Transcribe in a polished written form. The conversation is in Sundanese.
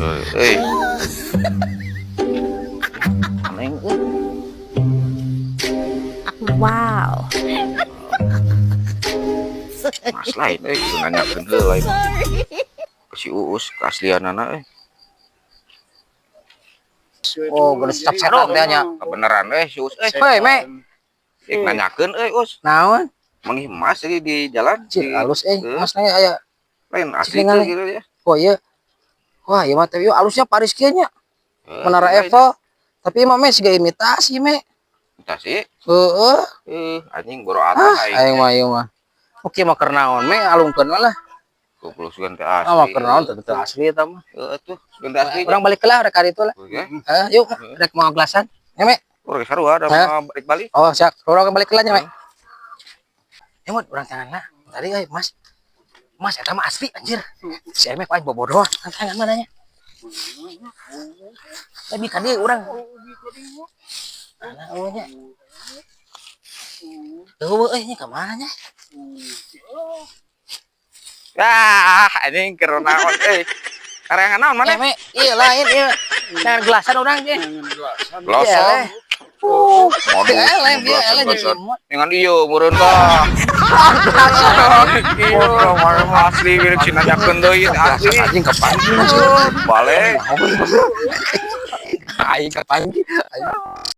Euy. Aneh euy. Wow. Mas lain euy, kudu nanyakeun heula ieu. Ke si Uus keaslianana euy. Oh, geus cap setan teh nya. Kebenaran euy si Uus euy. Hei, Me. Ek nanyakeun euy, Us. Naon? Manggih emas jadi di jalan. Cik, halus euy. Heuh. Mas nya aya. Lain asli Cik, teh gitu ya. Oh iya. Wah, ieu mah teh ieu alusnya Paris kieu nya. Heuh, Menara lain. Eiffel. Tapi mah me siga imitasi me. Imitasi. Heeh. Eh, anjing boro atah Ah, aing mah ieu mah. Oke mah keur naon me alungkeun we lah. Goblok, sugan teh asli. Ah, mah keur naon teh teu asli eta mah. Heeh tuh, sugan teh asli. Urang balik lah rek ka ditu lah. Oke. Heh, yuk rek mau gelasan. Ya, Me. Urang sarua ada Hah? mau balik-balik. Oh, siap. Urang balik lah nya, Me. Ya, Mut, urang tangan lah. Tadi euy, Mas. Mas eta mah asli anjir. Si Emek aing bobodoh. Tangan mana nya? Lebih ka dieu urang. Mana eueuh nya? Eueuh euy nya ka mana nya? Ah, anjing keur naon euy. Karangan naon maneh? Eh, Me, iya lain iya. Tangan gelasan urang ge. Gelasan. Iya, Waduh, Eleh, dia eleh jadi gelasan. imut. Dengan ieu meureun tah. Iya, asli mirip si nanyakeun deui asli. Anjing kepanggil. Balik. Aing kepanggil.